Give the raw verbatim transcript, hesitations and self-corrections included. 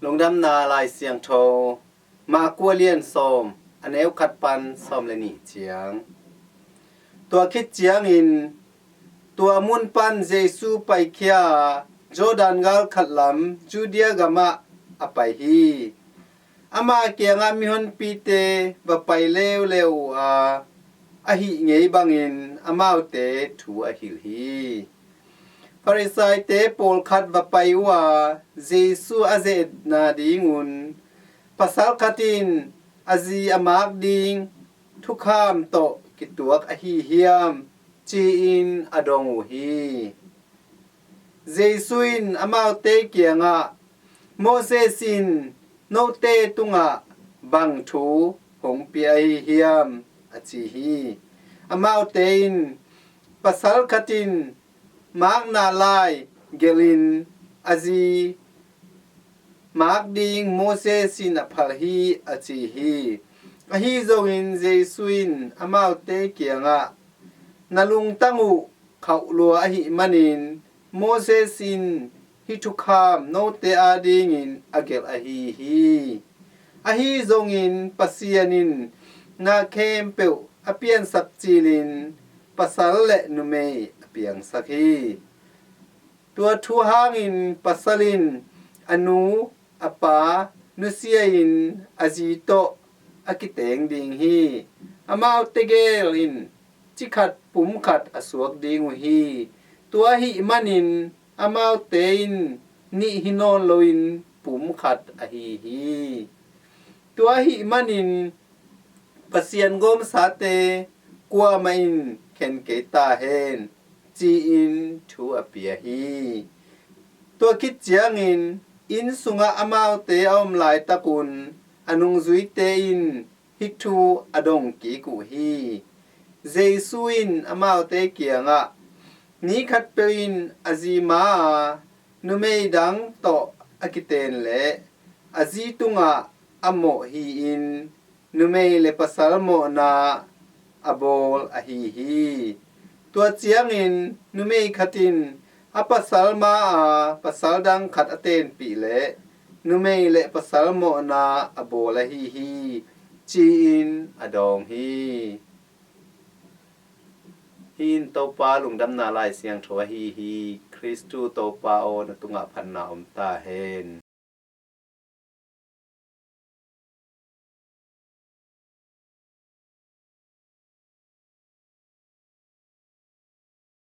Lungdamna Lai Siangtho, Marku a lian sawm, a neu khat pan sawm le nih ciang. Tua khit ciangin, tua mun pan Jesu paikhia a, Jordan gal khat lam Judea gamah a pai hi. Ama kiangah mihonpite va pai leuleu uh a, ahih ngei bangin amaute thu a hilh hi. Farisaite pawlkhat va pai uh a, Jesu a ze-etna dingun, "Pasal khat in a zi a mak ding thukham tawh kituak ahi hiam?" ci-in a dong uh hi. Jesu in amaute kiangah, "Moses in note tungah bang thu hong pia ahi hiam?" a ci hi. Amaute in, "Pasal khat in makna lai gelhin a zi mak ding Moses in a phal hi," a ci hi. Ahi zongin Jesu in amaute kiangah, "Na lungtang uh khauh lua ahih manin Moses in hih thukham note adingin a gelh ahi hi. Ahi zongin Pasian in na khempeuh a piansak cilin pasal le numei a piangsak hi. Tua thu hangin pasal in a nu a pa nusia-in a zi tawh a kiteng ding hi. Amaute gel in cikhat pumkhat a suak ding uh hi. Tua ahih manin amaute in nih hi nawn loin pumkhat ahi hi. Tua ahih manin Pasian gawmsate kuamah in khen kei ta hen," ci-in thu a pia hi. Tua khit ciangin inn sungah amaute a om laitakun a nungzuite in hih thu a dong kik uh hi. Jesu in amaute kiangah, "Ni khatpeuh in a zi ma a, numei dang tawh a kiten leh a zi tungah a mawh hi-in, numei le pasal mawhna a bawl ahi hi. Tua ciangin numei khat in a pasal ma a pasal dang khat a tenpih leh numei le pasal mawhna a bawl ahi hi," ci-in a dawng hi. Hih in Topa lungdamna Lai Siangtho ahi hi. Khristu Topa aw, na tungah phatna om ta hen.